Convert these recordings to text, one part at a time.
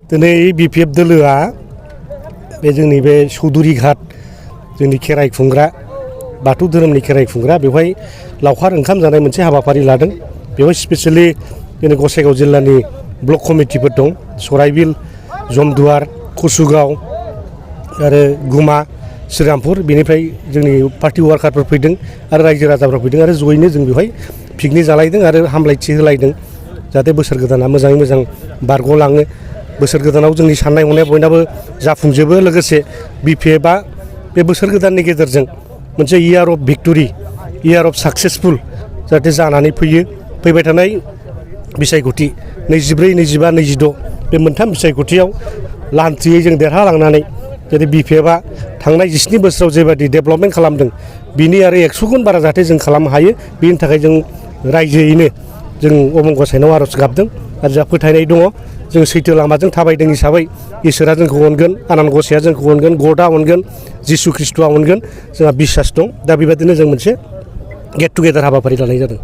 दिनै बिपिएफ दोलोआ बे जोंनि बे चौधुरी घाट जोंनि खेराइ खुंग्रा बाथौ धोरोमनि खेराइ खुंग्रा बेवहाय लावखार ओंखाम जानाय मोनसे हाबाफारि लादों। बेवहाय स्पेसियेलि जोंनि गसाइगाव जिल्लानि ब्लक कमिटिफोर दं। सराइबिल, जमदुवार, कसुगाव आरो गुमा, श्रीरामपुर बेनिफ्राय जोंनि पार्टी वार्कारफोर फैदों आरो रायजो राजाफोर फैदों आरो जयैनो जों बेवहाय पिकनिक जालायदों आरो हामलायथि होलायदों जाहाथे बोसोर गोदाना मोजाङै मोजां बारग'लाङो। बोसोर गोदानाव जोंनि साननाय हनाया बयनाबो जाफुंजोबो। लोगोसे बिपिएफआ बे बोसोर गोदाननि गेजेरजों मोनसे year of victory, year of successful जाहाथे जानानै फैबाय थानाय बिसायख'थि 24, 25, 26 बे मोनथाम बिसायख'थियाव लान्थ्रियै जों देरहालांनानै जाहाथे बिपिएफआ थांनाय 17 बोसोराव जेबायदि डेभेलपमेन्ट खालामदों बिनि आरो 100 गुन बारा जाहाथे जों खालामनो हायो। बेनि थाखाय जों रायजोयैनो जों अबं गसाइनाव आर'ज गाबदों आरो जोंहा फोथायनाय दङ जों सैथो लामाजों थाबायदों हिसाबै इसोरा जोंखौ अनगोन, आनान गसाइया जोंखौ अनगोन, गडआ अनगोन, जिसु ख्रिस्ट'आ अनगोन, जोंहा बिसास दं। दा बेबायदिनो जों मोनसे गेट टुगेदार हाबाफारि लानाय जादों।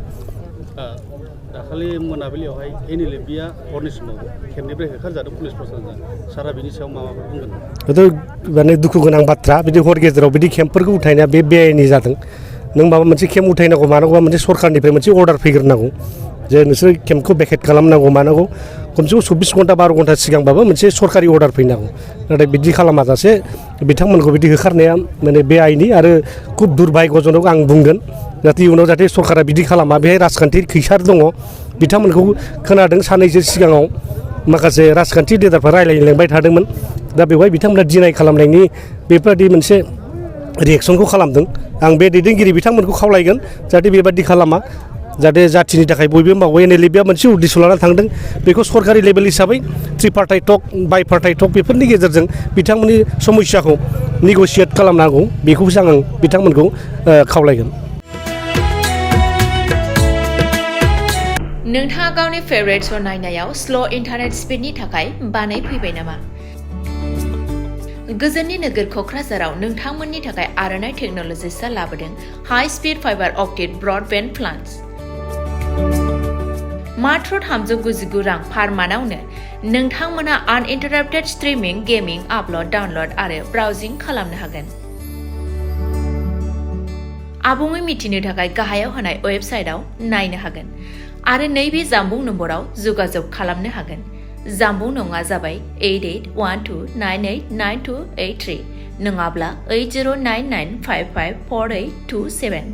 दाखालि मोनाबिलियावहाय एनएलएफबिआ हरनि समाव केम्पनिफ्राय होखारजादों पुलिस प्रशासनजों। सारा बिनि सायाव माबाफोर बुंगोन? बेथ' माने दुखु गोनां बाथ्रा। बिदि हर गेजेराव बिदि केम्पफोरखौ उथायनाया बे बेआइनि जादों। नों माबा मोनसे केम्प उथायनांगौ मानांगौबा मोनसे सरकारनिफ्राय मोनसे अर्डार फैग्रोनांगौ जे नोंसोर केम्पखौ भेकेट खालामनांगौ मानांगौ। खमसे खम 24 घन्टा 12 घन्टा सिगांबाबो मोनसे सरकारि अर्डार फैनांगौ। नाथाय बिदि खालामाजासे बिथांमोनखौ बिदि होखारनाया माने बेआइनि आरो खुब दुर्भाग्यजनक आं बुंगोन। जाहाथे इयुनाव जाहाथे सरकारा बिदि खालामा। बेहाय राजखान्थि खैसार दङ। बिथांमोनखौ खोनादों साननैसो सिगाङाव माखासे राजखान्थि लिडारफ्रा रायलायलांबाय थादोंमोन। दा बेवहाय बिथांमोना डिनाय खालामनायनि बेबायदि मोनसे रिएक्सनखौ खालामदों। आं बे दैदेनगिरि बिथांमोनखौ खावलायगोन जाहाथे बेबायदि खालामा, जाहाथे जाथिनि थाखाय बयबो मावो। एनएलएफबिआ मोनसे उद्देश्य लानानै थांदों। बेखौ सरकारि लेभेल हिसाबै ट्रिपार्टाइट टक, बाइपार्टाइट टक बेफोरनि गेजेरजों बिथांमोननि समस्याखौ नेगसियेट खालामनांगौ। बेखौसो आं बिथांमोनखौ खावलायगोन। नोंथाङा गावनि फेभरेट श' नायनायाव स्ल' इन्टारनेट स्पिडनि थाखाय बानायफैबाय नामा? गोजोननि नोगोर क'क्राझाराव नोंथांमोननि थाखाय आर'नाइ टेक्न'लजिसआ लाबोदों high speed fibre optic broadband plans. मात्र 399 रां पार मान्थआवनो नोंथांमोना आनइन्टाराप्टेड स्ट्रिमिं, गेमिं, आपल'ड, डाउनल'ड आरो ब्राउजिं खालामनो हागोन। आबुङै मिथिनो थाखाय गाहायाव होनाय वेबसाइटआव नायनो हागोन आरो नैबे जामबुं नम्बराव जगाजग खालामनो हागोन। जामबुं नङा जाबाय 8812989283 नङाब्ला 8099554827।